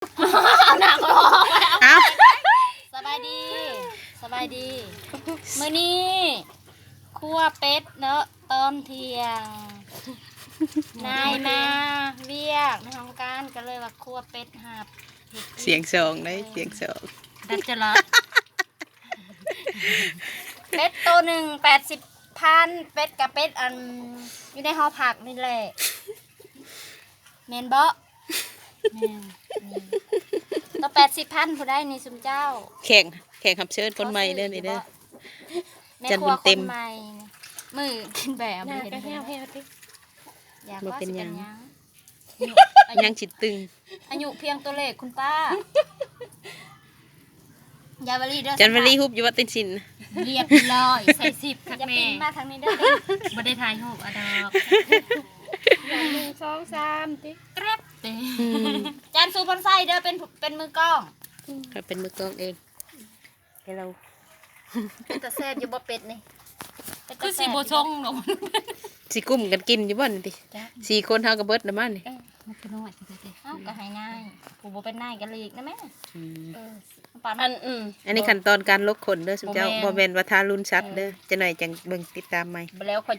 ເອົາໜ້າຂ້ອຍອອກແລ້ວ. ເອົ້າ ສະບາຍດີ ສະບາຍດີ. ມື້ນີ້ຄົວເປັດເນາະ ຕອນທ່ຽງ ນາຍມາວຽກໃນຫ້ອງການ ກໍເລີຍວ່າຄົວເປັດຮັບເຮັດກິນ. ສຽງສອງເດ້ ສຽງສອງ ດັດຈະລະ. ເປັດໂຕໜຶ່ງແປດສິບພັນ ເປັດກະເປັດອັນຢູ່ໃນຫໍພັກນີ້ແຫຼະ ແມ່ນບໍ່? ແມ່ນ ໂຕແປດສິບພັນຜູ້ໃດນີ້ຊຸມເຈົ້າ. ແຂກ ແຂກຮັບເຊີນຄົນໃໝ່ເດີນີ້ເດີ ແມ່ຄົວຄົນໃໝ່. ມື້ກິນແບບນີ້ເຫັນ ໜ້າກະແຫ້ວໆຕິ ຢາກ ບໍ່ເປັນຫຍັງ ວ່າຊິເປັນຫຍັງ. ຍັງຊິຕຶງ ອາຍຸພຽງຕົວເລກຄຸນປ້າ. ຢ່າວະລີເດີ ຈັນວະລີ ສຳພາດ ຮຸບຢູ່ວ່າຕິນສິນ ລຽບລ້ອຍ ໃສ່ຊິບຄັກແນ່. ມາທາງນີ້ເດີ ບໍ່ໄດ້ຖ່າຍຮູບອາດອກ. ໜຶ່ງ ສອງ ສາມ ຕິ ແກຣັບຕິ. ອືມ ຈານສູພົນໄຊເດີ ເປັນ ເປັນມືກ້ອງ. ຂ້ອຍເປັນມືກ້ອງເອງ. ເຮັດແລ້ວ ເປັນຕາແຊບຢູ່ບໍ່ເປັດນີ້? ເປັນຕາແຊບຢູ່ບໍ່? ຄືຊິບໍ່ຊົງດອກ. ຊິກຸ້ມກັນກິນຢູ່ບໍ່ນີ້ຕິ? ຈ້ະ ສີ່ຄົນເຮົາກໍເບິດລະມັ້ງນີ້. ເອີ ມັນຄືນ້ອຍແທ້ໆ ເອົ້າ ກໍໃຫ້ນາຍ ຜູ້ບໍ່ເປັນນາຍກໍຫຼີກນະແມ່. ອືມ ເອີ ອັນ ອືມ ອັນນີ້ຂັ້ນຕອນການລົກຂົນເດີຊຸມເຈົ້າ ບໍ່ແມ່ນ ບໍ່ແມ່ນວ່າທາລຸນສັດເດີ. ເອີ ຈັກໜ້ອຍຈັ່ງເບິ່ງຕິດຕາມໃໝ່ ບໍ່ແລ້ວຂ້ອຍຈະ